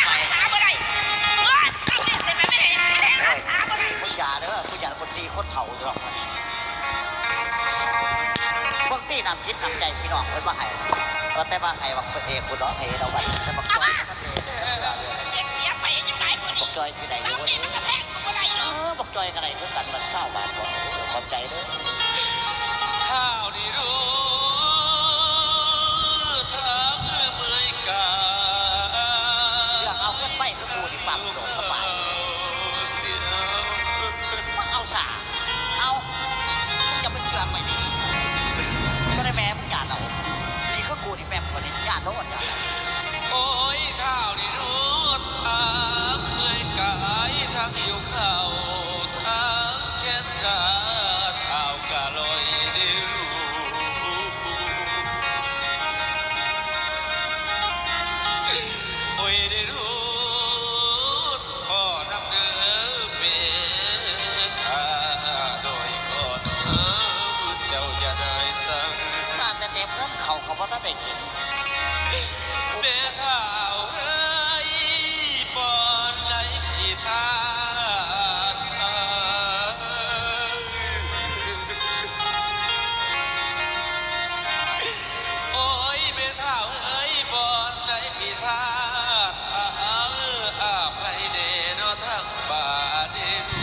ຮັກສາບໍ່ໄດ້ ເບິດຊ້ຳນີ້ຊິໄປແມ່ນແຮງຮັກສາບໍ່ໄດ້. ມຶງຢ່າເດີ ກູຢ້ານຄົນຕີຄົນເຖົ້າຢູ່ດອກ. ເບິ່ງຕິ ນ້ຳຈິດນ້ຳໃຈພີ່ນ້ອງເພິ່ນມາໃຫ້ ວ່າແຕ່ວ່າໃຫ້ບັກເອກພຸ້ນເນາະ ໃຫ້ເຮົາໄປ ແຕ່ບັກຈ້ອຍ ເຮັດເສຍໄປຍັງຫຼາຍກວ່ານີ້ ບັກຈ້ອຍຊິໄດ້ຢູ່ ຊ້ຳນີ້ມັນກະແທງ ບໍ່ໄດ້ເນາະ. ເອີ ບັກຈ້ອຍກະໄດ້ຄືກັນ ບາດຊາວບາດເນາະ. ເອີ ຂອບໃຈເດີ ຄາວນີ້ເດີ ທາງເມື່ອຍກາຍ ເລື່ອງເອົາເງິນໄປຄືກູນີ້ ປັບໂດດສະບາຍ ມຶງເອົາສາ ເອົາ ມຶງຢ່າໄປເຊື່ອໄປດີໆ ຈະໄດ້ແມ່ມຶງຢ້ານເອົາ ນີ້ຄືກູນີ້ ແມ່ມຂ້ອຍນີ້ຢ້ານໂລດ ຢ້ານ. ໂອ້ຍ ທ້າວນີ້ເນາະ ທັງເມື່ອຍກາຍ ທັງຫິວເຂົ້າ ທັງແຂນຂາ ທ້າວກະລອຍເດລູ ໂອ້ຍເດລູ ຂໍນຳເດີແມ່ຂ້ານ້ອຍ ຂໍນຳເຈົ້າຢ່າໄດ້ສັ່ງ ມາແຕ່ເຕັມເງິນເຂົ້າກໍບໍ່ທັນໄດ້ກິນ. ແມ່ທ້າວເອີຍ ບ່ອນໃດຜິດພາດ ໂອ້ຍ ແມ່ທ້າວເອີຍ ບ່ອນໃດຜິດພາດ ອາ ອາໄພແດ່ເນາະ ທັງບາດເດລູ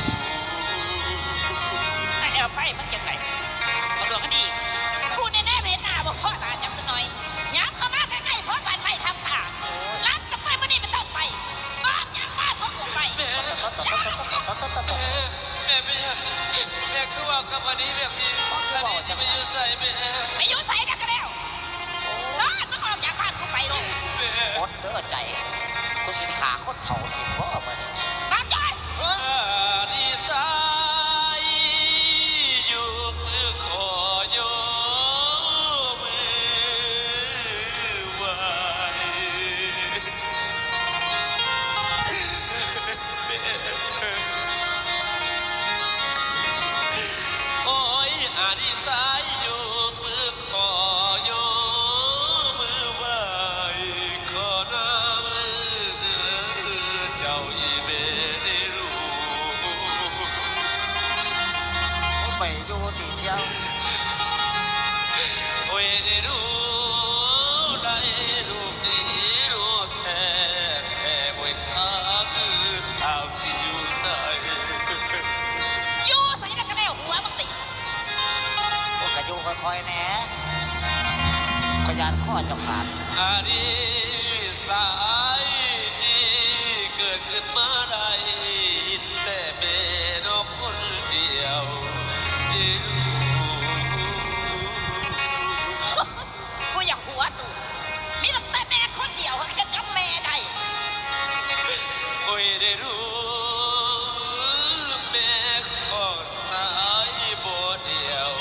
ໃຫ້ອະໄພມັນຈັ່ງໃດ ບັກດວງຄະດີ ກູນີ້ແນມເຫັນໜ້າບໍ່ພໍຕາຈັກສັກໜ້ອຍ ຫຍັບເຂົ້າມາໃກ້ໆ ພໍປານໄມ້ທັບຕາ ນັບຕັ້ງແຕ່ມື້ນີ້ເປັນຕົ້ນໄປ ອອກຈາກບ້ານຂອງກູໄປ. ແມ່ ແມ່ ແມ່ ແມ່ຄືເວົ້າກັບອະດີແບບນີ້ ອະດີຊິໄປຢູ່ໃສແມ່? ໄປຢູ່ໃສໄດ້ກໍແລ້ວ ຊ້ອນ ມຶງອອກຈາກບ້ານກູໄປໂລດ. ແມ່ ອົດເດີໃຈ ກູຊິຂ້າຄົນເຖົ້າຖິ້ມບໍ່ມື້ນີ້ ບັກຈ້ອຍ ອະດີສາຍ ຍົກມືຂໍຍົກມືໄຫວ້ ໂອ້ຍ ອະດີສາຍ ຍົກມືຂໍຍົກມືໄຫວ້ ຂໍນຳເດີເຈົ້າອີ່ແມ່ເດລູ ໄປຢູ່ຕິເຊຍວ ໂອ້ຍເດລູ ໄດ້ລູກດີລູກແທ້ ແທ້ໂອ້ຍ ຖ້າຄືທ້າວຊິຢູ່ໃສ? ຢູ່ໃສລະກະແລ້ວຫົວມຶງຕິ. ໂອ້ ກະຢູ່ຄ່ອຍໆແດ່ ຂ້ອຍຢ້ານຄໍເຈົ້າຂາດ. ອາ ສາຍນີ້ເກີດຂຶ້ນມາໄດ້ ເຫັນແຕ່ແມ່ນອກຄົນດຽວເດລູ. ກູຢາກຫົວຕູ ມີຕັ້ງແຕ່ແມ່ຄົນດຽວ ເຮັດກັບແມ່ໄດ້. ໂອ້ຍເດລູ ແມ່ຂອງສາຍບໍ່ດຽວ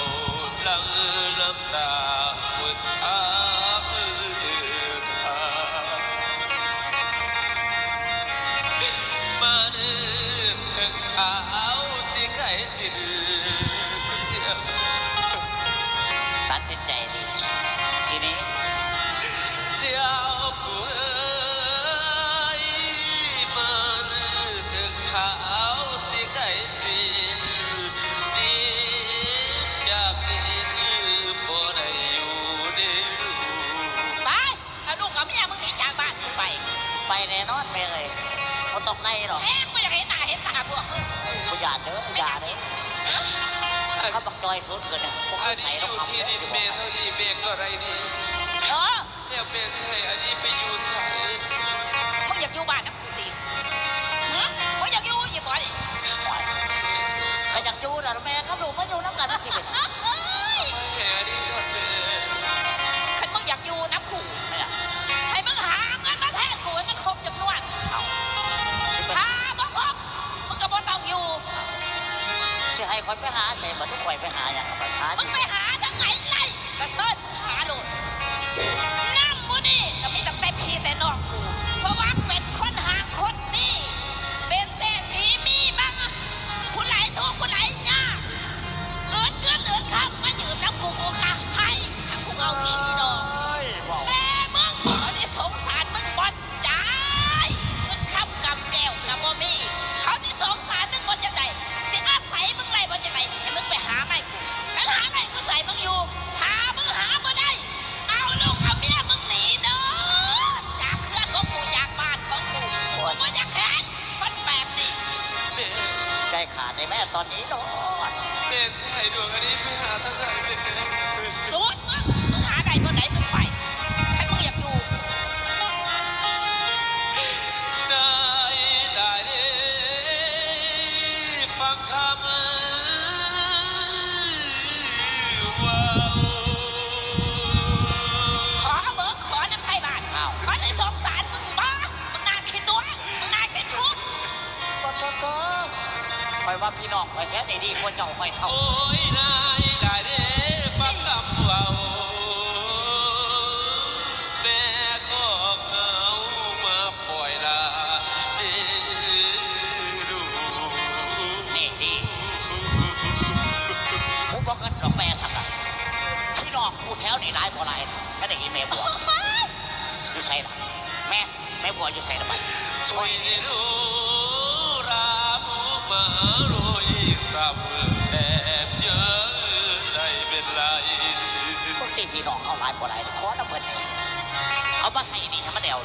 ຫຼັ່ງນ້ຳຕາຫົນທາງເດີນທາງ ມາເດີເຖິງຄາວຊິໄກ ຊິເດີ ສຽວ ຕັດສິນໃຈດີ ຊິໜີ ສຽວເອີຍ ມາເດີເຖິງຄາວຊິໄກ ຊິໜີຈາກນີ້ ບໍ່ໄດ້ຢູ່ເດລູ. ໄປ ເອົາລູກເອົາເມຍມຶງໜີຈາກບ້ານກູໄປ. ໄປແນ່ນອນແມ່ເອີຍ ບໍ່ຕ້ອງໄລ່ດອກ. ແຮງບໍ່ຢາກເຫັນໜ້າເຫັນຕາພວກມຶງ. ບໍ່ຢ້ານເດີ ຢ່າເດີ. ຄັນບັກຈ່ອຍສູນຂຶ້ນ ບໍ່ຄືໃຜດອກ. ອັນນີ້ຢູ່ທີ່ດິນແມ່ເທົ່ານີ້ແມ່ກໍໄດ້ດີ. ເອີ ແລ້ວແມ່ຊິໃຫ້ອັນນີ້ໄປຢູ່ໃສ? ມຶງຢາກຢູ່ບ້ານນຳ ຕິ ຫຶ ບໍ່ຢາກຢູ່ອີກບໍ່ນີ້? ກະຢາກຢູ່ນະແມ່ ກັບລູກມາຢູ່ນຳກັນມັນຊິເປັນຫຍັງ? ເຮີ້ຍ ແມ່ດີໂລດແມ່. ຄັນມຶງຢາກຢູ່ນຳກູ ແມ່ນຫຍັງ? ໃຫ້ມຶງຫາເງິນມາແທນກູໃຫ້ມັນຄົບຈຳນວນ. ເອົ້າ ຊິໄປ ຖ້າບໍ່ຄົບ ມຶງກະບໍ່ຕ້ອງຢູ່. ຊິໃຫ້ຂ້ອຍໄປຫາໃສ? ບາດນີ້ຂ້ອຍໄປຫາຫຍັງ? ໄປຫາ ມຶງໄປຫາທາງໃດໄລ່ ປະເສີດ ຫາໂລດ. ນຳມື້ນີ້ກະມີຕັ້ງແຕ່ພີ່ແຕ່ນ້ອງກູ ເພາະວ່າເປັນຄົນຮັ່ງຄົນມີ ເປັນເສດຖີມີບັງ ຜູ້ຫຼາຍທຸກຜູ້ຫຼາຍຍາກ ເກີດເງິນເດືອນຄຳມາຢືມນຳກູ ກູກະໃຫ້ ຖ້າກູເອົາຂີ້ດອກ. ແຕ່ມຶງ ຂ້ອຍຊິສົງສານມຶງບ່ອນໃດ? ຕອນນີ້ໂລດ. ແມ່ຊິໃຫ້ດວງອັນນີ້ໄປຫາທາງໃດແມ່? ສູນ ມຶງ ມຶງຫາໄດ້ບ່ອນໃດມຶງໄປ ຄັນມຶງຢາກຢູ່. ນາຍຫຼາຍເດ້ ຟັງຄຳເວົ້າ. ຂໍເບິ່ງ ຂໍນຳໄທບ້ານ. ອ້າວ ເຂົາຊິສົງສານມຶງບໍ່? ມຶງໜ້າຂີ້ຕົວະ ມຶງໜ້າຂີ້ທຸກ. ປະໂທໂທ ຂ້ອຍວ່າພີ່ນ້ອງຂ້ອຍແທ້ໄດ້ດີກວ່າເຈົ້າ ຫ້ອຍເຖົ້າ. ໂອ້ຍ ນາຍຫຼາຍເດ້ ຟັງຄຳເວົ້າ ແມ່ຂອງເຮົາມາປ່ອຍລະເດລູກ. ນີ້ດີ ກູບໍ່ເງິນດອກແມ່ສ່ຳນັ້ນ ພີ່ນ້ອງກູແຖວນີ້ຫຼາຍບໍ່ຫຼາຍ ຊະເດອີແມ່ບົວ. ໂອ້ຍ ຢູ່ໃສລະ ແມ່ ແມ່ບົວຢູ່ໃສລະບັດ? ຊ່ອຍແດ່ເດີ. ໂອ້ຍ ລາມາໂລອີກສາມມື້ແທບຍັງໄດ້ເປັນໄລ. ເບິ່ງຕິ ພີ່ນ້ອງເຮົາຫຼາຍບໍ່ຫຼາຍ ຂໍນຳເພິ່ນແດ່ ເອົາມາໃສ່ນີ້ໃຫ້ມັນແລ້ວ.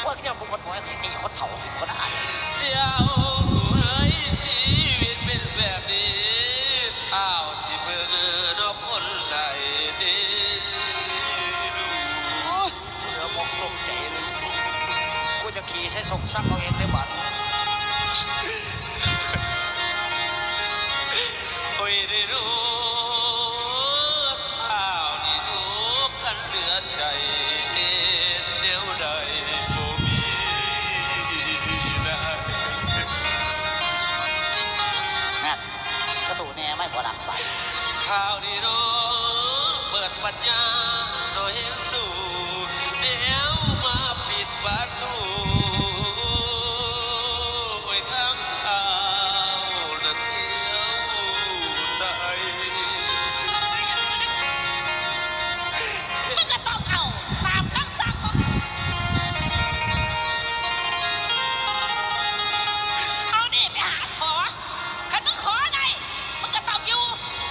ພວກເຈົ້າຜູ້ຄົນບໍ່ໃຫ້ຕີຄົນເຖົ້າຖິ້ມຄົນອາຍ. ສຽວເອີຍ ຊີວິດເປັນແບບນີ້ ທ້າວຊິເບິ່ງນອກຄົນໃດເດລູກ. ໂອ້ຍ ເຫຼືອໝອກຕົກໃຈເລີຍ ກູຈະຂີ່ໃສ່ສົງສັກເອົາເອງເດ້ບາດ. ໂອ້ຍເດໂດ ທ້າວນີ້ໂດ ຄັນເຫຼືອໃຈເຮັດແນວໃດບໍ່ມີນາຍ. ນັ້ນ ສະຕູແນ່ໄມ້ບໍ່ດັງບາດ. ຄາວນີ້ເນາະ ເປີດປັນຍາເນາະ ແຮງສູ້ ແນວມາປິດປະຕູ ໂອ້ຍ ທາງເຂົ້ານັ້ນທ່ຽວໄຕ່. ມຶງກໍຕ້ອງເອົາຕາມຄຳສັ່ງຂອງ ເອົານີ້ໄປຫາຂໍ. ຄັນມຶງຂໍໄດ້ ມຶງກໍຕ້ອງຢູ່,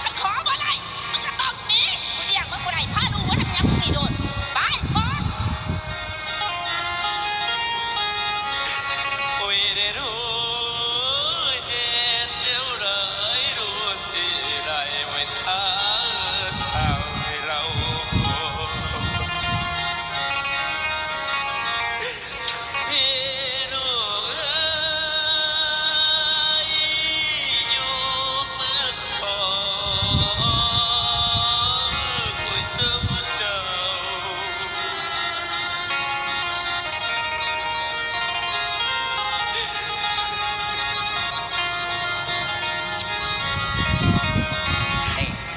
ຄັນຂໍບໍ່ໄດ້ ມຶງກໍຕ້ອງໜີ. ກູລ້ຽງມຶງບໍ່ໄດ້, ພາລູກມາທຳຫຍັງມຶງນີ້ໂດດ. ໄປ ຂໍ. ໂອ້ຍເດໂດ ເຮັດແນວໃດ ໂດ ຊິໄດ້ໄວ້ຖ້າເຖົ້າໃຫ້ລາວຂໍ. ພີ່ນ້ອງເອີຍ ຍົກມືຂໍໂອ້ຍນຳເຈົ້າ.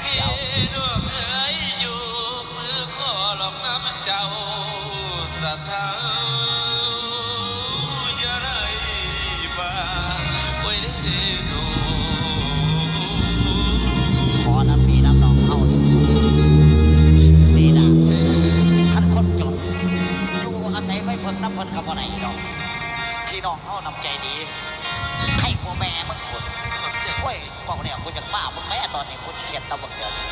ພີ່ນ້ອງເອີຍ ຍົກມືຂໍຫຼອກນຳເຈົ້າສະເທົ້າ ຢ່າໄດ້ວ່າ ໂອ້ຍເດໂດ. ຂໍນຳພີ່ນຳນ້ອງເຮົາເດີ ນີ້ນະ ຄັນຄົນຈົນ ຢູ່ອາໄສໄຟເຜິ້ງນຳເພິ່ນກໍບໍ່ໄດ້ດອກ. ພີ່ນ້ອງເຮົານ້ຳໃຈດີ ໃຄກວ່າແມ່ມຶງພຸ້ນ. ໂອ້ຍ ເວົ້າແລ້ວກູຢາກບ້າເບິ່ງແມ້ ຕອນນີ້ກູຊິເຮັດລະເບິ່ງດຽວນີ້.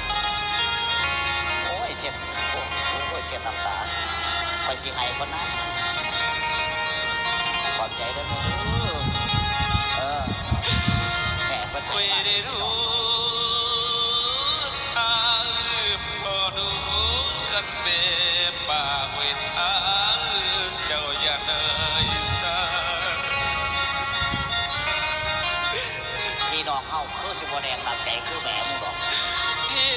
ໂອ້ຍ ເຊັດ ໂອ້ຍ ເຊັດນ້ຳຕາ ຂ້ອຍຊິໄຫ້ກ່ອນນະ. ຂອບໃຈເດີແມ່ເດີ. ເອີ ແມ່ເພິ່ນໃຫ້ມາເດີພີ່ນ້ອງ. ພີ່ນ້ອງເຮົາຄືຊິບໍ່ແດງນ້ຳໃຈຄືແມ່ມຶງດອກ. ພີ່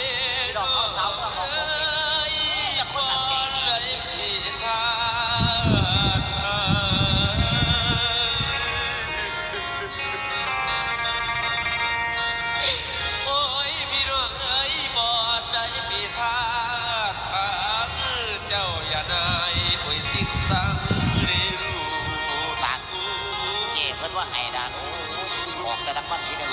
ນ້ອງເຮົາຊາວເມືອງເຮົາບໍ່ມີແຕ່ຄົນນ້ຳໃຈດີ. ໂອ້ຍ ພີ່ນ້ອງເອີຍ ບໍ່ໄດ້ຜິດພາດ ພາຄືເຈົ້າຢ່ານາຍ ໂອ້ຍ ຊິງສັງເດລູກ. ປາກເຈ້ເພິ່ນວ່າໃຫ້ດາ ໂອ້ຍ ອອກແຕ່ລາງວັນທີໜຶ່ງ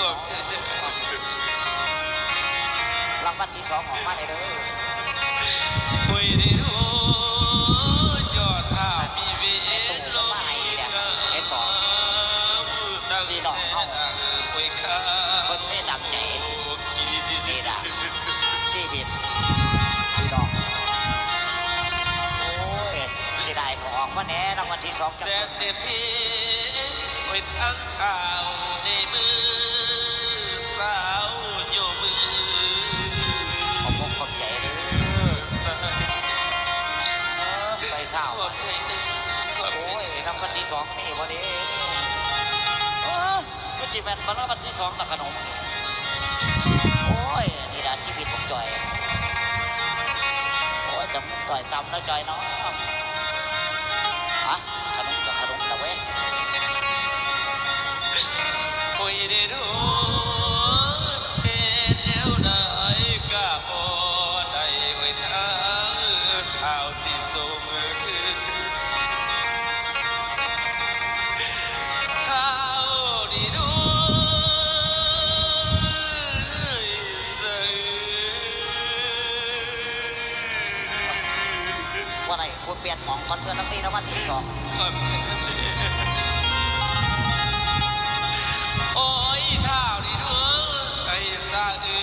ລາງວັນທີສອງອອກມາແດ່ເດີ. ໂອ້ຍເດໂດ ຍອດຖ້າມີເວນໂລກນີ້ ເຫັນບໍ່ ພີ່ນ້ອງເຮົາ ໂອ້ຍ ເພິ່ນມີນ້ຳໃຈ ນີ້ລະຊີວິດພີ່ນ້ອງ. ໂອ້ຍ ເສຍດາຍ ກໍອອກມາແດ່ລາງວັນທີສອງຈັກຄົນ. ໂອ້ຍ ທັງຂ່າວໃນມື ທີສອງມີບໍ່ເດ? ເອີ ຄືຊິແມ່ນມາລະວັນທີສອງລະຂະໜົມ. ໂອ້ຍ ນີ້ລະຊີວິດຂອງຈ່ອຍ. ໂອ້ຍ ຈຳຕ້ອຍຕຳເນາະຈ່ອຍເນາະ. ອະ ຂະໜົມກະຂະໜົມລະເວີຍ. ໂອ້ຍເດໂດ ເຮັດແນວໃດກະບໍ່ໄດ້ ໂອ້ຍ ທາວຊິສົມຄືນ ທ້າວນີ້ໂດຍ ບໍ່ໄດ້ ກູປ່ຽນໝ່ອງກ່ອນເທື່ອ ນັກເຕະລະວັນທີສອງ. ໂອ້ຍ ທ້າວນີ້ເດີ ໄອ້ສາເອີ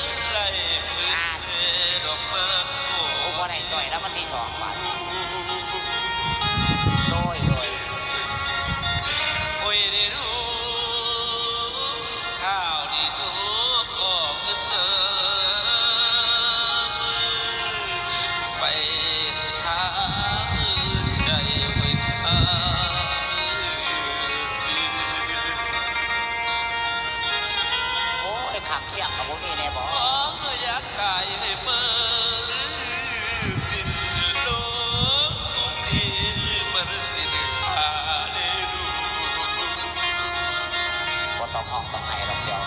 ຍ ໄລ່ປືນເດດອກມາ ກູບໍ່ໄດ້ຈ່ອຍລະວັນທີສອງບາດ. ໂດຍ ໂດຍ ໂອ້ຍເດໂດ ທ້າວນີ້ໂດ ຂໍຂຶ້ນນາໄປທາງໃຈໄປທາງຊື່. ໂອ້ຍ ຂ້າງຄຽງກະບໍ່ມີແນ່ບໍ? ຂໍຢາກຕາຍໃຫ້ມາຫຼືສິ້ນໂລກ ຄຸມດິນມັນສິ້ນຂ້າເດລູກ. ບໍ່ຕ້ອງຮ້ອງຕ້ອງໄຫ້ດອກສຽວ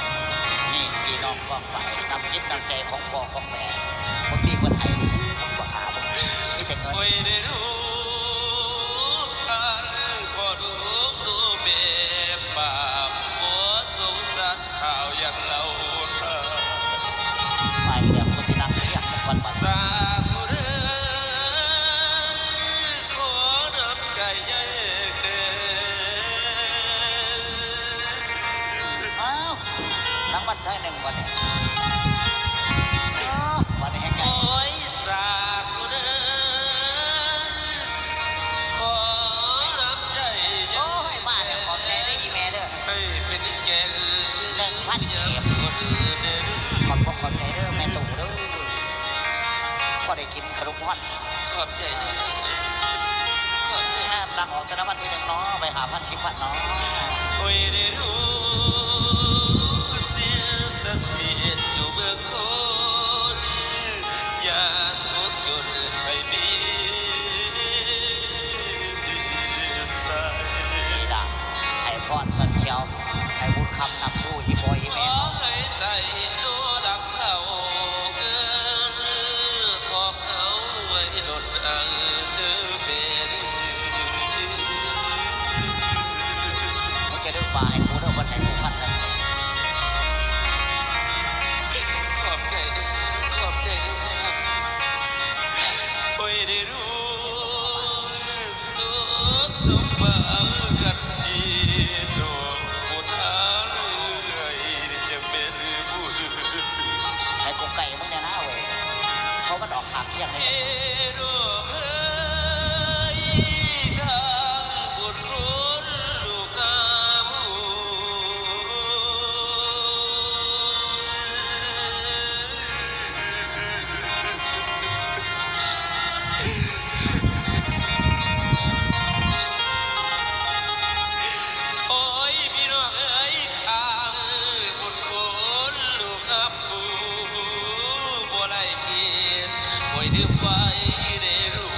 ນີ້ພີ່ນ້ອງ ໄປນຳຈິດນຳໃຈຂອງພໍ່ຂອງແມ່ ບາງທີເພິ່ນໄຫ້ບໍ່ຄ່າເບິ່ງ ມີແຕ່ເງິນ. ໂອ້ຍເດລູກ ຂ້າລູກພໍ່ລູກໂນແມ່ ປາບບໍ່ສົງສານ ທ້າວຢ່າງເລົ່າ ໄປແລ້ວ ກູຊິນັ່ງຮຽງມັນກ່ອນບາດ. ສາທຸເດີ ຂໍນຳໃຈໃຫຍ່ແດ່. ອ້າວ ລາງວັນໄທໜຶ່ງບັດນີ້ ເອີ ບັດນີ້ແຮງໃຫຍ່. ໂອ້ຍ ສາທຸເດີ ຂໍນຳໃຈໃຫຍ່. ໂອ້ຍ ມາແລ້ວ ຂອບໃຈເດີອີ່ແມ່ເດີ ໃຫ້ເປັນແກ່ ໜຶ່ງພັນກີບ ຂອບອົກຂອບໃຈເດີແມ່ຕູ້ເດີ ພໍໄດ້ກິນຂະໜົມຮອດ. ຂອບໃຈເດີ ຂອບໃຈ. ແມ່ນ ຫຼັງອອກແຕ່ລະວັນທີໜຶ່ງເນາະ ໄປຫ້າພັນ ສິບພັນເນາະ. ໂອ້ຍເດໂດ ເສຍສັດເປັນຢູ່ເມືອງໂຄນ ຢ່າທຸກຈົນໃຫ້ມີໄສ. ນີ້ລະ ໃຫ້ພອນເພິ່ນຊຽວ ໃຫ້ບຸນຄຳນຳສູ່ອີ່ພໍ່ອີ່ແມ່ ຂໍໃຫ້ໄດ້ໂຕລັກເຂົ້າເງິນ ຂອງເຮົາໄວ້ດົນເອົາເດີແມ່ເດີ. ມຶງຈະດຶງປາໃຫ້ກູເດີ ເພິ່ນໃຫ້ກູພັນໜຶ່ງ. ຂອບໃຈເດີ ຂອບໃຈເດີ. ໂອ້ຍເດໂດ ສຸກສົມຫວັງກັນດີດອກ ຜູ້ທ່ານເອີຍ ຈະແມ່ນບຸນ ໃຫ້ກູໄກ່ມຶງແດ່ນາເວີຍ ເພາະມັນອອກຂ້າງຄຽງເລີຍ. ເດໂດເອີຍ ທາງບຸນຄຸນລູກງາມ ໂອ້ຍ ພີ່ນ້ອງເອີຍ ທາງບຸນຄຸນລູກຮັບ ບໍ່ໄດ້ຄິດ ໂອ້ຍ ລືມໄວ້ເດ້ລູກ.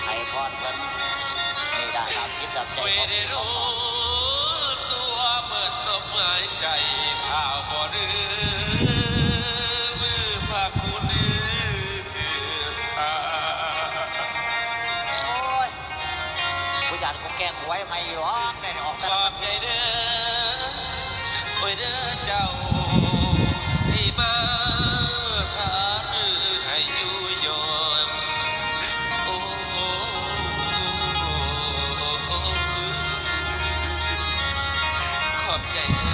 ໃຫ້ພອນເພິ່ນ ນີ້ລະ ຕາມຈິດຕາມໃຈຂອງພີ່ຂອງນ້ອງ. ຊົ່ວເໝິດດອກໄມ້ໃຈ ຖ້າບໍ່ລືມພະຄຸນທ່ານ. ໂອ້ຍ ບໍ່ຢ້ານກູແກງຫວຍໃໝ່ຢູ່ດອກ ໄດ້ອອກ ຂອບໃຈເດີ ໂອ້ຍເດີເຈົ້າ ທີ່ມາທ່ານໃຫ້ຢູ່ຢອນ. ໂອ້ ຂອບໃຈເດີ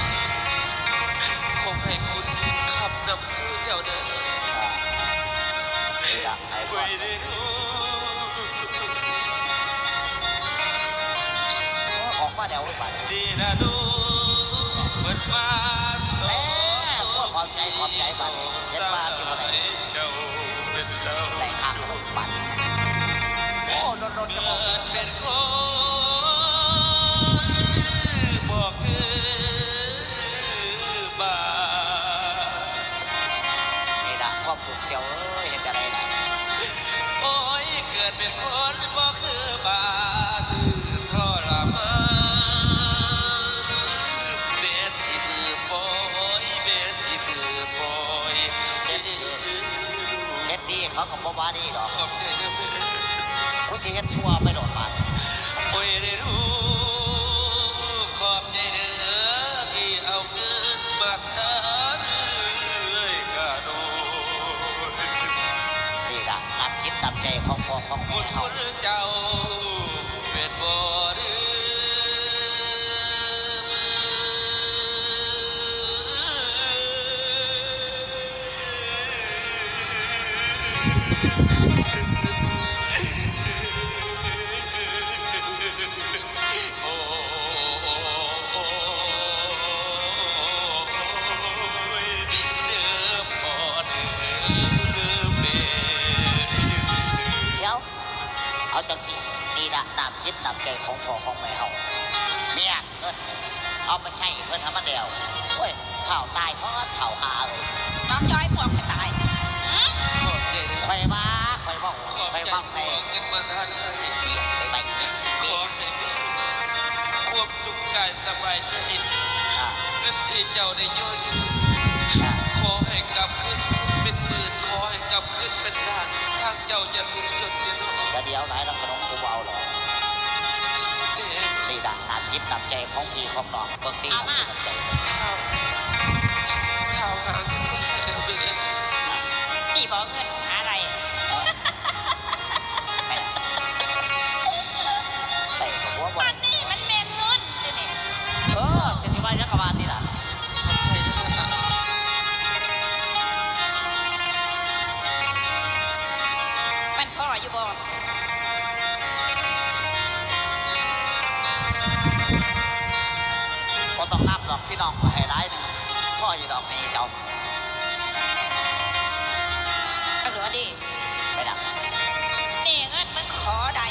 ຂໍໃຫ້ບຸນຄຳນຳສູ່ເຈົ້າເດີ. ອາ ນີ້ລະ ໃຫ້ພອນ ໂອ້ຍ ອອກມາແລ້ວບາດນີ້ ດີນະດູ ເພິ່ນມາສອນ ແມ່ ໂອ້ຍ ຂອບໃຈ ຂອບໃຈບາດນີ້ ເຮັດວ່າຊິບໍ່ໄດ້ ເຈົ້າເປັນເຈົ້າ ໄດ້ຄ່າຂະໜົມບາດນີ້. ເປັນຄົນບໍ່ຄືບ້ານ ທໍລະມານ ແມ່ນທີ່ມືປ່ອຍ ແມ່ນທີ່ມືປ່ອຍ ເຮັດ ເຮັດດີເຂົາກໍບໍ່ວ່າດີດອກ ຂອບໃຈເດີແມ່ ກູຊິເຮັດຊົ່ວໄປໂລດບາດນີ້ ໂອ້ຍເດີລູກ ຂອບໃຈເດີທີ່ເອົາເງິນມາ ເອີຍກະໂດຍ ນີ້ລະນ້ຳຈິດນ້ຳໃຈຂອງພໍ່ຂອງແມ່ເຮົາ ບຸນຄຸນເຈົ້າແມ່ນບໍ່ເດີ ໂອ້ ໂອ້ຍ ເດີພໍ່ເດີ ເດີແມ່ ດຽວ ເອົາຈັ່ງຊີ້ ນີ້ລະນ້ຳຈິດນ້ຳໃຈຂອງພໍ່ຂອງແມ່ເຮົາ ເມຍ ເງິນ ເອົາໄປໃຊ້ເພິ່ນໃຫ້ມັນແລ້ວ ໂອ້ຍ ທ້າວຕາຍເຖາະ ທ້າວຫ່າເອີຍ ບັກຈ້ອຍພວກໄປຕາຍ ຫື ຂອບໃຈເດີ ຂ້ອຍວ່າ ຂ້ອຍເວົ້າ ຂ້ອຍເວົ້າແທ້ ເງິນມາທານໃຫ້ ເບຍໄປໄປ ເບຍ ຂໍໃຫ້ມີຄວາມສຸກກາຍສະບາຍໃຈ ອ່າ ເງິນທີ່ເຈົ້າໄດ້ຍໍ້ຢືມ ອ່າ ຂໍໃຫ້ກັບຄືນເປັນໝື່ນ ຂໍໃຫ້ກັບຄືນເປັນລ້ານ ທາງເຈົ້າຢ່າທຸກຈົນແຕ່ທ້ອ ກະດຽວຫຼາຍລະຂະໜົມກູບໍ່ເອົາດອກ ເບຍ ນີ້ລະ ນ້ຳຈິດນ້ຳໃຈຂອງພີ່ຂອງນ້ອງ ເບິ່ງຕິ ເອົາມາ ນ້ຳຈິດນ້ຳໃຈ ທ້າວ ທ້າວຫາເງິນມາໃຫ້ແລ້ວເດີ ນີ້ບໍ່ເງິນຫາໄດ້ ແມ່ນ ໄດ້ກໍບໍ່ ອັນນີ້ມັນແມ່ນເງິນຕິນີ້ ເອີ ຈະຊິວ່າຫຍັງກໍວ່າຕິລະ ຂອບໃຈເດີ ມັນພໍຢູ່ບໍ່? ບໍ່ຕ້ອງນັບດອກ ພີ່ນ້ອງຂ້ອຍໃຫ້ຫຼາຍໜຶ່ງ ພໍຢູ່ດອກນີ້ເຈົ້າ ເອົາໂລດເດ້ ໄປດັບ ນີ້ເງິນມຶງຂໍໄດ້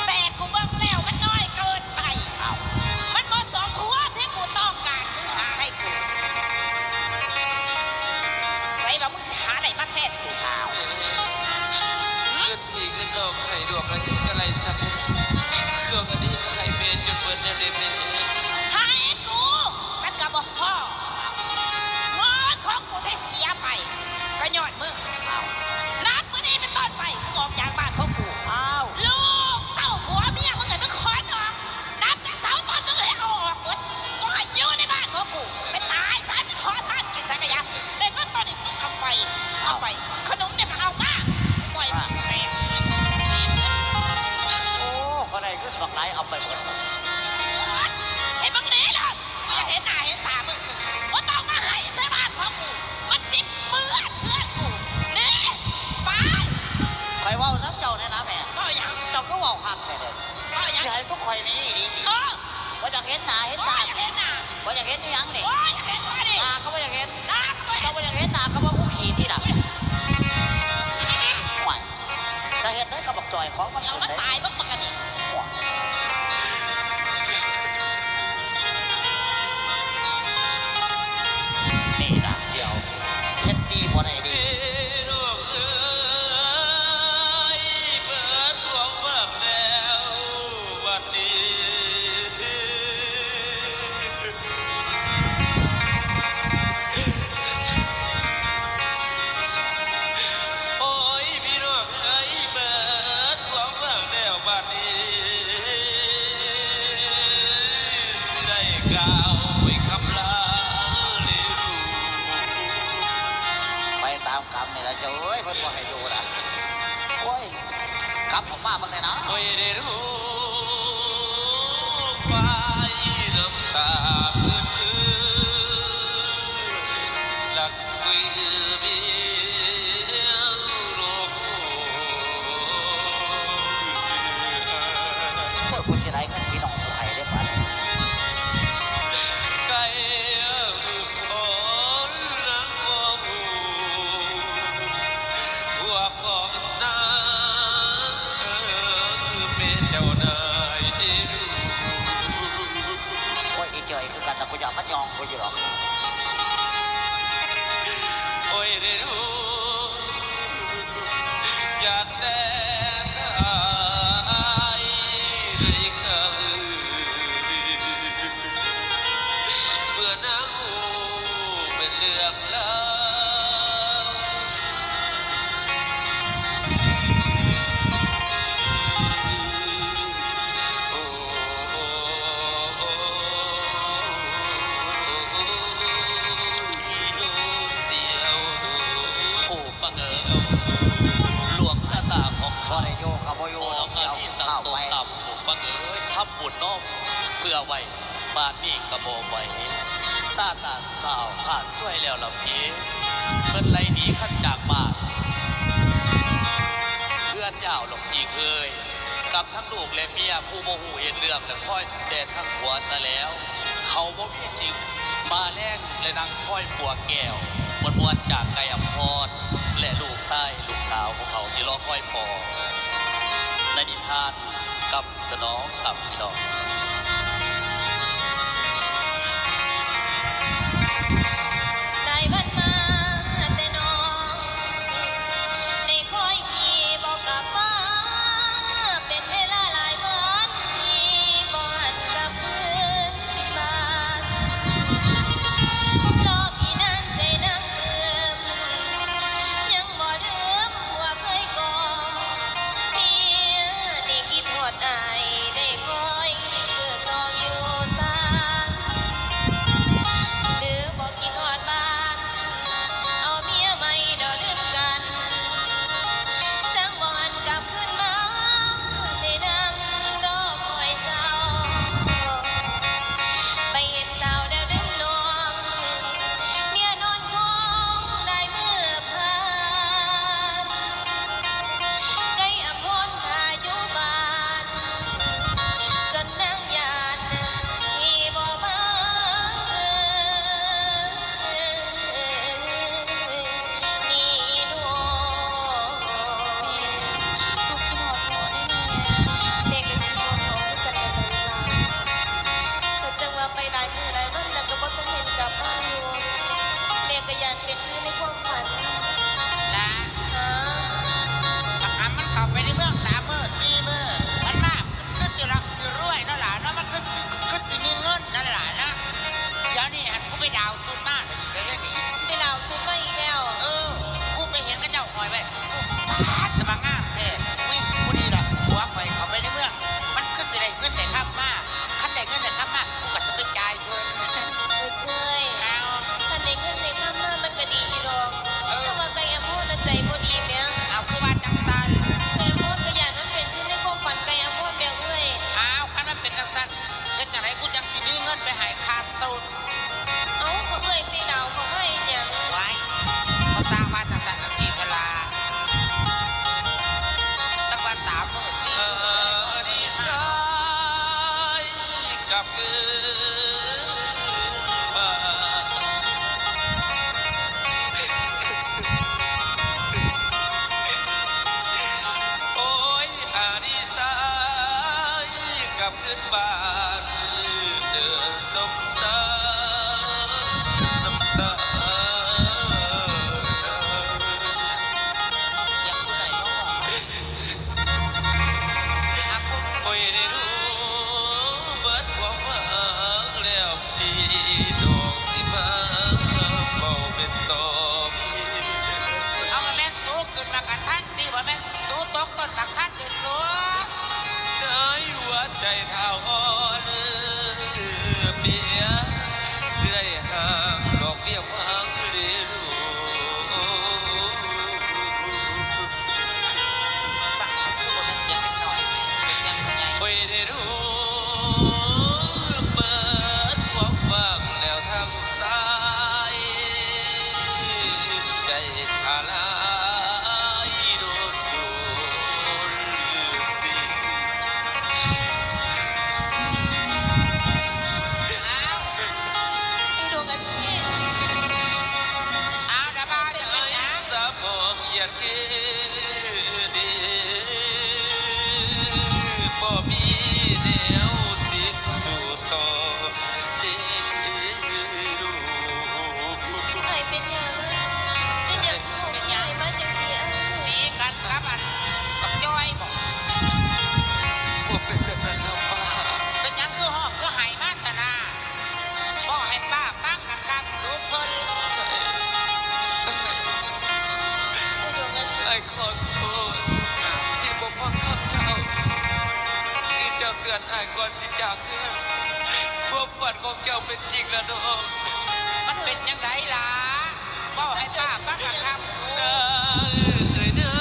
ແຕ່ກູເບິ່ງແລ້ວມັນນ້ອຍເກີນໄປ ອ້າວ ມັນບໍ່ສົມຄວນທີ່ກູຕ້ອງການ ມຶງຫາໃຫ້ກູ ໃສວ່າມຶງ ຫາໄດ້ມາແທນກູ ອ້າວ ເງິນພີ່ເງິນນ້ອງໃຫ້ດວງອັນນີ້ກໍໄດ້ສ່ຳນີ້ ດວງອັນນີ້ກໍໃຫ້ແມ່ຈົນເບິດແລ້ວເດ້ແມ່ ໃຫ້ກູມັນກໍບໍ່ພໍ ເງິນຂອງກູທີ່ເສຍໄປກໍຍ້ອນມຶງ ອ້າວ ນັບມື້ນີ້ເປັນຕົ້ນໄປ ມຶງອອກຈາກບ້ານຂອງກູ ອ້າວ ລູກເຕົ້າຜົວເມຍມຶງໃຫ້ມຶງຂອນອອກ ນັບແຕ່ເສົາຕົ້ນໜຶ່ງໃຫ້ເອົາອອກເບິດ ບໍ່ໃຫ້ຢູ່ໃນບ້ານຂອງກູ ໄປຕາຍຊະ ໄປຂໍທານກິນໃສກະຢ່າ ໄດ້ເງິນຕອນນີ້ເອົາໄປ ເອົາໄປ ຂະໜົມນີ້ກະເອົາມາ ບໍ່ໃຫ້ມີສະແປ ໂອ້ ຂ້ອຍໄດ້ເງິນບັກຫຼາຍ ເອົາໄປເບິດ ໃຫ້ມຶງໜີໂລດ ບໍ່ຢາກເຫັນໜ້າເຫັນຕາມຶງ ບໍ່ຕ້ອງມາໃຫ້ໃສ່ບ້ານຂອງກູ ມັນຊິເປື້ອນເຮືອນກູ ໜີ ໄປ ຂ້ອຍເວົ້ານຳເຈົ້າແດ່ນະແມ່ ເວົ້າຫຍັງ ເຈົ້າຄືເວົ້າຄັກແທ້ເດ ເວົ້າຫຍັງ ຊິໃຫ້ທຸກຂ້ອຍໜີອີ່ຫຼີຕິ ເອີ ບໍ່ຢາກເຫັນໜ້າເຫັນຕາ ບໍ່ຢາກເຫັນໜ້າ ບໍ່ຢາກເຫັນອີ່ຫຍັງນີ້ ບໍ່ຢາກເຫັນບໍ່ນີ້ ໜ້າກໍບໍ່ຢາກເຈົ້າບໍ່ຢາກເຫັນໜ້າກໍບໍ່ກູຂີ້ຕິລະ ໂອ້ຍ ຈະເຮັດໄດ້ກັບບັກຈ່ອຍຂອງມັນ ຊິເອົາມັນຕາຍເບິ່ງບັກອັນນີ້ ນີ້ນາງສຽວ ເຮັດດີບໍ່ໄດ້ດີ ເອີຍ ເບີດຄວາມຫວັງແລ້ວບັດນີ້ ໂອ້ຍ ພີ່ນ້ອງເອີຍ ເບີດຄວາມຫວັງແລ້ວບາດນີ້ ຊິໄດ້ກ່າວໄປຄຳລາເລີລູ ໄປຕາມກຳນີ້ລະເຈົ້າເອີຍ ເພິ່ນບໍ່ໃຫ້ຢູ່ລະ ໂອ້ຍ. ກັບອອກມາເບິ່ງແດ່ນະ ໂອ້ຍ ເດລູກ ຝາຍນ້ຳຕາຄືນມື ລັກມືເມຍໂລກ ໂອ້ຍ ກູຊິໄດ້ເງິນພີ່ນ້ອງກູໃຫ້ເດ້ບາດນີ້ ໄກ່ເອີ ໂອ້ຍ ອີ່ຈ່ອຍຄືກັນລະ ກູຢາກມັນຍອງກູຢູ່ດອກ ໂອ້ຍ ເດລູກ ຢ່າແຕ່ ເມື່ອນາງຮູ້ເປັນເລື່ອງລາວ ໂອ້ ຜູ້ຟັງເອີຍ ດວງຊະຕາຂອງຂ້າ ບໍ່ໄດ້ຢູ່ກໍບໍ່ຢູ່ ເສຍຂ່າວໄປ ຜູ້ຟັງຟັງເອີຍ ທຳບຸນນ້ອມເພື່ອໄວ້ ປານນີ້ກໍບໍ່ໄຫວ ຊາຕາຂ້າຂາດຊ່ວຍແລ້ວລະພີ ເພິ່ນໄລ່ໜີຄັນຈາກບ້ານເຮືອນຍາວລະພີເອີຍ ກັບທັງລູກແລະເມຍ ຜູ້ບໍ່ຮູ້ເຮັດເລື່ອງ ແລະຄອຍແຕ່ທັງຜົວຊະແລ້ວ ເຂົາບໍ່ມີສິ່ງມາແລງ ແລະນັ່ງຄອຍຜົວແກ້ວມ່ວນໆ ຈາກໄກ່ອຳພອນ ແລະລູກຊາຍລູກສາວຂອງເຂົາທີ່ລໍຄອຍພໍ່ ໃນນິທານ ກັບສະໜອງ ຄັບພີ່ນ້ອງ. ຫຼາຍວັນມາແຕ່ນ້ອງ ໄດ້ຄອຍພີ່ບໍ່ກັບມາ ເປັນເວລາຫຼາຍວັນ ພີ່ບໍ່ຫັນກັບຄືນບ້ານ ລໍພີ່ນານໃຈນາງປຶ້ມ ຍັງບໍ່ລືມຜົວເຄີຍກ່ອ ເມຍນີ້ຄິດຮອດອ້າຍ ໄດ້ຄອຍຄືສອງຢູ່ສາ ຫຼືບໍ່ຄິດຮອດບ້ານ ເອົາເມຍໃໝ່ດອກລືມກັນ ຈັ່ງບໍ່ຫັນກັບຄືນມາ ໄດ້ນັ່ງລໍຄອຍເຈົ້າ ໄປເຫັນສາວແລ້ວລືມນ້ອງ ເມຍນອນຄອງຫຼາຍມື້ຜ່ານ ໄກ່ອຳພອນຖ້າຢູ່ບ້ານ ຈົນນາງຢ້ານທີ່ບໍ່ມານີ້ນ້ອງ. ແມ່ ລູກຄິດຮອດພໍ່ເດ້ແມ່ ແມ່ກໍຄິດຮອດພໍ່ຄືກັນເດ້ຫຼານ ກໍຈັ່ງວ່າໄປຫຼາຍມື້ຫຼາຍວັນແລ້ວກໍບໍ່ທັນເຫັນກັບມາຢູ່ ແມ່ກໍຢ້ານເປັນຄືໃນຄວາມຝັນ ຫຼ້າ ຮະ ບັກຫຳມັນເຂົ້າໄປໃນເມືອງສາມມື້ສີ່ມື້ ມັນມາຄືຊິລ່ຳຊິລວຍເນາະຫຼ້າເນາະ ມັນຄື ຄື ຄືຊິມີເງິນເນາະຫຼ້າເນາະ ດຽວນີ້ຫັ້ນ ກູໄປດາວຊຸດມາອີກແລ້ວເດ້ນີ້ ໄປດາວຊຸດມາອີກແລ້ວ ເອີ ກູໄປເຫັນເຂົາເຈົ້າຫ້ອຍໄວ້ ກູ ປາດ ສະມາງາມແທ້ ອຸ້ຍ ພໍດີລະ ຜົວຂ້ອຍເຂົ້າໄປໃນເມືອງ ມັນຄືຊິໄດ້ເງິນໄດ້ຄຳມາ ຄັນໄດ້ເງິນໄດ້ຄຳມາ ກູກໍຈະໄປຈ່າຍເພິ່ນ ເອີ ເຈີ່ຍ ອ້າວ ຄັນໄດ້ເງິນໄດ້ຄຳມາມັນກໍດີຢູ່ດອກ ເອີ ແຕ່ວ່າໄກ່ອຳພອນນະໃຈບໍ່ດີແໝ ອ້າວ ຄືວ່າຈັ່ງຊັ້ນ ໄກ່ອຳພອນກໍຢ້ານມັນເປັນຄືໃນຄວາມຝັນໄກ່ອຳພອນແໝເອື້ອຍ ອ້າວ ຄັນມັນເປັນຈັ່ງຊັ້ນ ເຮັດຈັ່ງໃດກູຈັ່ງຊິມີເງິນໄປໃຫ້ຄ່າຊຸດ ເອົ້າ ກໍເອື້ອຍໄປດາວເຂົາໃຫ້ຫຍັງ ວ້າຍ ກໍສ້າງວ່າຈັ່ງຊັ້ນຈັ່ງຊີ້ເຖາະລະ ຕັ້ງວ່າສາມມື້ສີ່ມື້ ອາດີສາຍກັບຄືນບ້ານ ໂອ້ຍ ອາດີສາຍກັບຄືນບ້ານ ເດີນສົງສານນ້ຳຕາ ສຽງຜູ້ໃດເນາະ ໂອ້ຍ ໄດ້ຮູ້ເບິດຄວາມຫວັງແລ້ວ ພີ່ນ້ອງຊິມາເວົ້າແມ່ນຕໍ່ມີ ເອົາ ບໍ່ແມ່ນສູຂຶ້ນມາກະທັນຕິ ບໍ່ແມ່ນສູຕົກຕົ້ນໝາກທັນ ໄດ້ຫົວໃຈທ້າວອ່ອນເປຍ ຊິໄດ້ຫ່າງດອກວຽງວັງເດລູ ຟັງມັນຄືບໍ່ແມ່ນສຽງເດັກນ້ອຍ ສຽງຜູ້ໃຫຍ່ ໂອ້ຍ ເດລູ ເປີດຄວາມຫວັງແລ້ວທັງສາຍ ໃຈທະລາຍໂດນສູນເສຍ ອ້າວ ອີ່ດົງອັນນີ້ ອ້າວ ດາບາວ ເປັນຫຍັງນະ ສະໝອງຢາດເກເດ ບໍ່ມີແນວສິດສູ້ຕໍ່ ເດລູກ ອ້າຍເປັນຫຍັງ? ເປັນຫຍັງຄືຮ້ອງໄຫ້ມາຈັ່ງຊີ້ອ້າຍ? ຕີກັນກັບອັນບັກຈ່ອຍບໍ? ບໍ່ເປັນແບບນັ້ນແລ້ວ ກ່ອນຊິຈາກເຮືອນ, ຄວາມຝັນຂອງເຈົ້າເປັນຈິງແລ້ວເນາະ. ມັນເປັນຈັ່ງໃດລະ? ເວົ້າໃຫ້ປ້າຟັງກະຄັກ. ນາເອີຍນາ,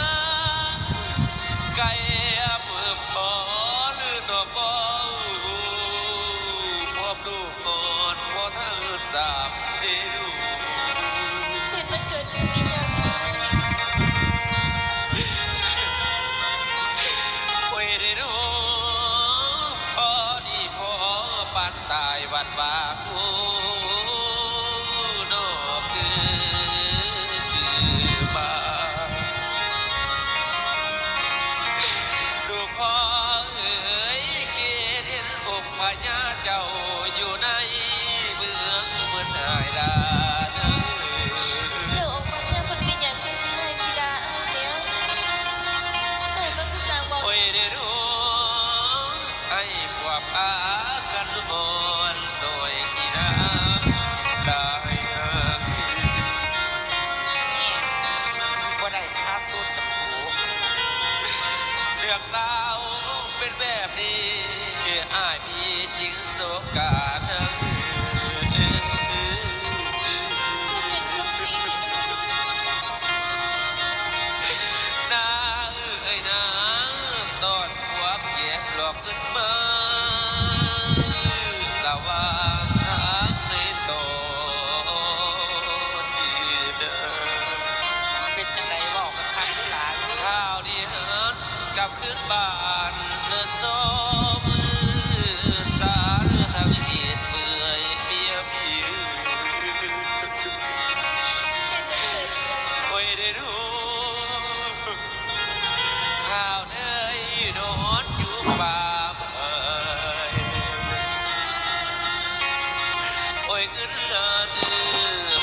ໄກ່ເພິ່ນບໍ່ລືນອກເວົ້າ ພວກລູກອ່ອນພໍ່ເຖົ້າສາມເດລູກ. ເປັນມັນເກີດເລື່ອງອີ່ຫຍັງ? ໂອ້ຍເດລູກ, ພໍດີພໍ່ປານຕາຍວັດວ່າງ ໂອ້ ນອກຄືບາ. ລູກພໍ່ເອີຍ, ຄິດເຫັນອົງພະຍາເຈົ້າຢູ່ໃນເມືອງເພິ່ນຫາຍຫຼາຍ. ແລ້ວອົງພະຍາເພິ່ນເປັນຫຍັງຈັ່ງຊິຮ້າຍຊິດ່າອ້າຍແນວ? ອ້າຍມັນຄືຊ່າງເວົ້າ. ໂອ້ຍເດລູກ, ໃຫ້ພວກພາກັນອ່ອນໂດຍອີນາງຫຼາຍ. ບໍ່ໄດ້ຄາດສູດຈຳໂພ. ເລື່ອງລາວເປັນແບບນີ້, ອ້າຍມີຈິງໂສການ. ນາເອີຍນາ, ຕອນພວກເກັບລອກ ຂຶ້ນມາລະຫວ່າງທາງໃນຕອນນີ້ເດີ. ເປັນຈັ່ງໃດເວົ້າກັນຄັກຫຼາຍ. ຄາວນີ້ຫັນກັບຄືນບ້ານເລີນຊອບ ສາເທິງອີດເມື່ອຍເມຍພີ່. ໂອ້ຍເດລູກ. ຂ້າວເອີຍນອນຢູ່ປ່າໄມ້ ໂອ້ຍເງິນເດີ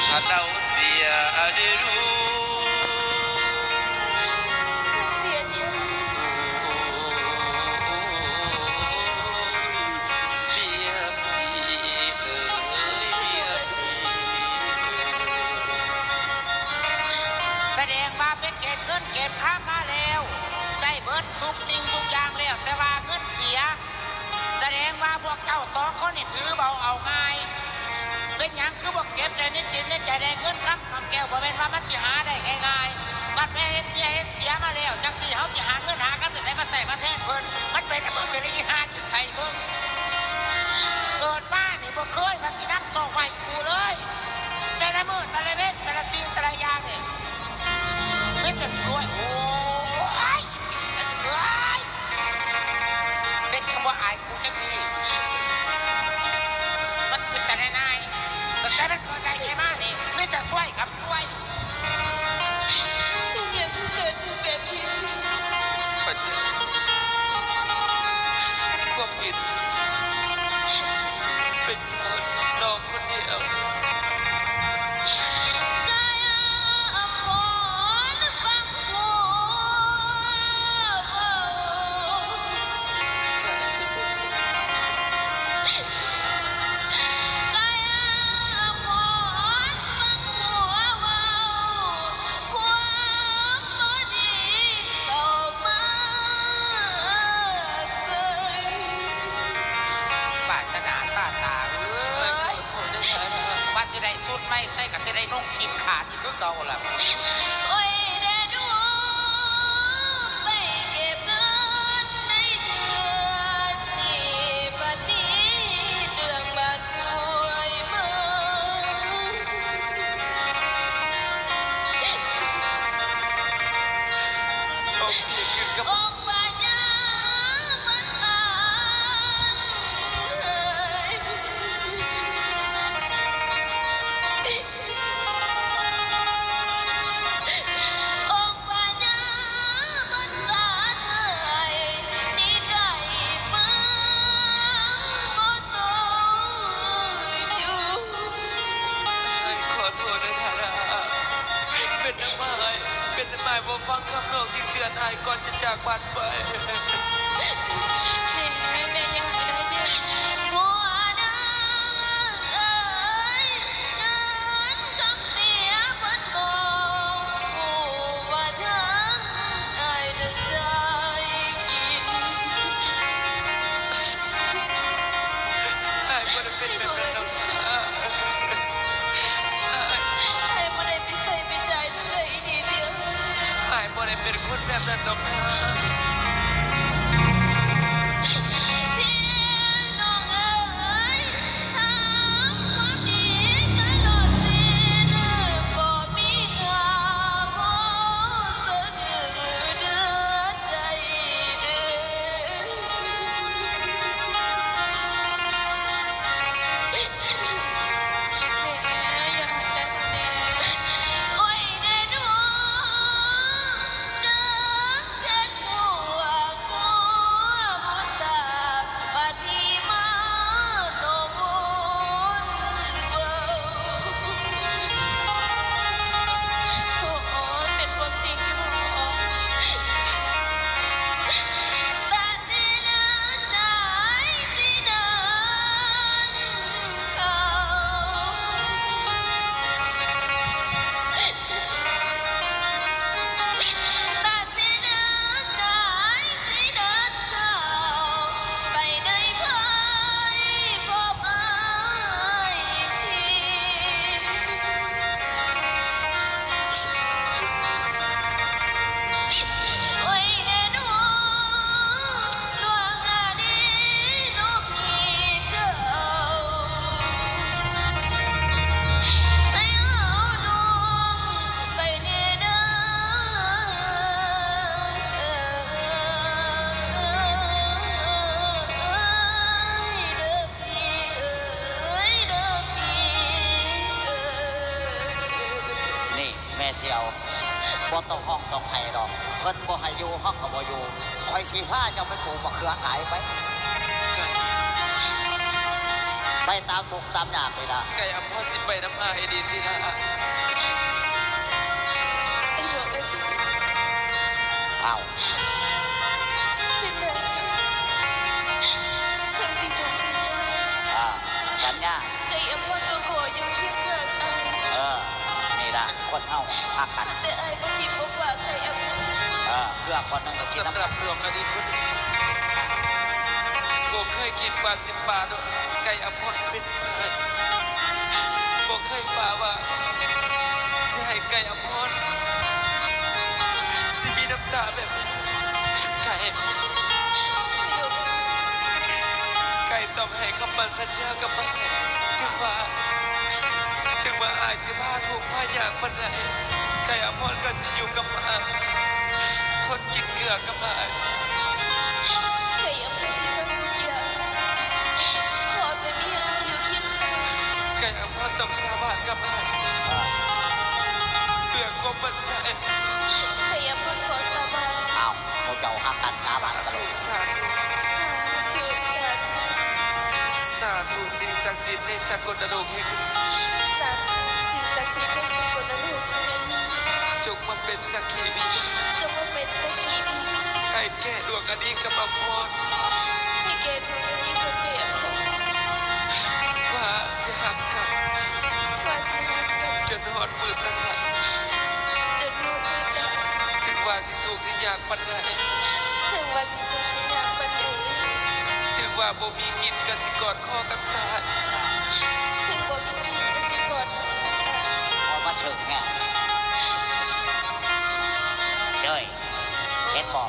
ຄັນເອົາເສຍເດລູກ ມັນເສຍທີ່ ເມຍພີ່ເອີຍ ເມຍພີ່. ສະແດງວ່າໄປເກັບເງິນເກັບຄຳມາແລ້ວ ໄດ້ເບິດທຸກສິ່ງທຸກຢ່າງແລ້ວ ແຕ່ວ່າເງິນເສຍ ສະແດງວ່າພວກເຈົ້າສອງຄົນນີ້ຖືເບົາເອົາງ່າຍ. ເປັນຫຍັງຄືບໍ່ເກັບໃສ່ໃນຈິດໃນໃຈແດ່? ເງິນຄຳກຳແກ້ວບໍ່ແມ່ນວ່າມັນຊິຫາໄດ້ງ່າຍໆ ບັດໄປເຮັດເມຍເຮັດເສຍມາແລ້ວ ຈັ່ງຊີ້ເຮົາຊິຫາເງິນຫາຄຳຢູ່ໃສມາໃຊ້ມາແທນເພິ່ນ? ມັນເປັນນຳມຶງນີ້ລະ ອີ່ຫ່າ ໃສ່ເບິ່ງ ເກີດມານີ້ບໍ່ເຄີຍວ່າຊິນຳໂຊກມາໃຫ້ກູເລີຍ ແຕ່ລະມື້ແຕ່ລະເວັນ ແຕ່ລະສິ່ງແຕ່ລະຢ່າງນີ້ມີແຕ່ສວຍ. ໂອ້ຍ ເອີຍ ເປັນຫຍັງບໍ່ອາຍກູຈັກທີ? ມັນເປັນຕາໜ່າຍໆ ຕັ້ງແຕ່ມັນເກີດໄດ້ໃຫຍ່ມານີ້ ມີແຕ່ສວຍກັບສວຍ. ເປັນຫຍັງຄືເກີດເປັນແບບນີ້? ເຂົ້າໃຈ ຄວາມຜິດເປັນຍ້ອນນ້ອງຄົນດຽວ. ກາຍອາພອນຟັງຜົວເວົ້າ ກາຍອາພອນຟັງຜົວເວົ້າ ຄວາມບໍ່ດີເຂົ້າມາໃສ່. ປາດຖະໜາຕາຕາເອີຍ ວ່າຊິໄດ້ຊຸດໃໝ່ໃສ່ ກໍຊິໄດ້ນຸ່ງສິ້ນຂາດ ຄືເກົ່າລະ. ໂອ້ຍແດ່ດວງ ໄປເກັບເງິນໃນເດືອນນີ້ ບັດນີ້ເລື່ອງບາດປ່ວຍມາ. ອົງພະຍາບັນດານໃຫ້ ອົງພະຍາບັນດານໃຫ້ ໜີໄກເມືອງບໍ່ຕ້ອງຢູ່. ອ້າຍຂໍໂທດເດີທ່ານ ເປັນນຳອ້າຍ ເປັນນຳອ້າຍບໍ່ຟັງຄຳນ້ອງທີ່ເຕືອນອ້າຍກ່ອນຈະຈາກບ້ານ ໄປ. ແມ່ ແມ່ຢ່າໄດ້ເດີ ຫົວໜ້າເອີຍ ເງິນຄຳເສຍເພິ່ນບໍ່ຮູ້ວ່າທາງອ້າຍນັ້ນຈ່າຍກິນ. ດຽວ ບໍ່ຕ້ອງຮ້ອງຕ້ອງໄຫ້ດອກ ເພິ່ນບໍ່ໃຫ້ຢູ່ ເຮົາກໍບໍ່ຢູ່ ຂ້ອຍຊິພາເຈົ້າໄປປູກບັກເຂືອຂາຍໄປ ໄກ່ ໄປຕາມທຸກຕາມຍາກນີ້ລະ ໄກ່ອຳພອນຊິໄປນຳອ້າຍອີ່ຫຼີຕິລະ ໄອ້ດວງເອີຍ ອ້າວ ຈັ່ງໃດ ເຖິງຊິທຸກຊິຍາກ ອ່າ ສັນຍາ ໄກ່ອຳພອນກໍຂໍຢູ່ຄຽງຂ້າງອ້າຍ ເອີ ນີ້ລະ ຄົນເຮົາຮັກກັນ ແຕ່ອ້າຍບໍ່ຖິ້ມບໍ່ປະໄກ່ອຳພອນ ເອີ ເກືອຄົນໜຶ່ງກໍກິນນຳ ສຳລັບດວງອະດີດຄົນນີ້ ບໍ່ເຄີຍຄິດວ່າຊິປະໄກ່ອຳພອນເປັນເພື່ອນ ບໍ່ເຄີຍປະວ່າຊິໃຫ້ໄກ່ອຳພອນ ຊິມີນ້ຳຕາແບບນີ້ ໄກ່ ໄກ່ຕ້ອງໃຫ້ຄຳໝັ້ນສັນຍາກັບອ້າຍ ເຖິງວ່າ ເຖິງວ່າອ້າຍຊິພາທຸກພາຍາກປານໃດ ໄກ່ອຳພອນກໍຊິຢູ່ກັບອ້າຍ ທົນກິນເກືອກັບອ້າຍ ໄກ່ອຳພອນຊິທົນທຸກຢ່າງ ຂໍແຕ່ມີອ້າຍຢູ່ຄຽງຂ້າງ ໄກ່ອຳພອນຕ້ອງສາບານກັບອ້າຍ ເພື່ອຄວາມໝັ້ນໃຈ ໄກ່ອຳພອນຂໍສາບານ ອ້າວ ພວກເຈົ້າຮັກກັນສາບານກັນໂລດ ສາທຸ ສາທຸ ສາທຸ ສາທຸ ສິ່ງສັກສິດໃນສາກົນນະໂລກແຫ່ງນີ້ ສາທຸ ສິ່ງສັກສິດໃນສາກົນນະໂລກແຫ່ງນີ້ ຈົ່ງມາເປັນສັກຂີພິຍານ ຈົ່ງມາເປັນສັກຂີພິຍານ ໃຫ້ແກ່ດວງອະດີດກັບອຳພອນ ໃຫ້ແກ່ດວງອະດີດກັບແມ່ອຳພອນ ວ່າຊິຮັກກັນ ວ່າຊິຮັກກັນ ຈົນຮອດມື້ຕາຍ ຈົນຮອດມື້ຕາຍ ເຖິງວ່າ ທຸກຊິຍາກປານໃດ ເຖິງວ່າຊິທຸກຊິຍາກປານໃດ ເຖິງວ່າບໍ່ມີກິນກໍຊິກອດຄໍກັນຕາຍ ເຖິງບໍ່ມີກິນກໍຊິກອດຄໍກັນຕາຍ ໂອ້ຍ ມັນເຖິງແຮງ ເຈີຍ ເຫັນບໍ່?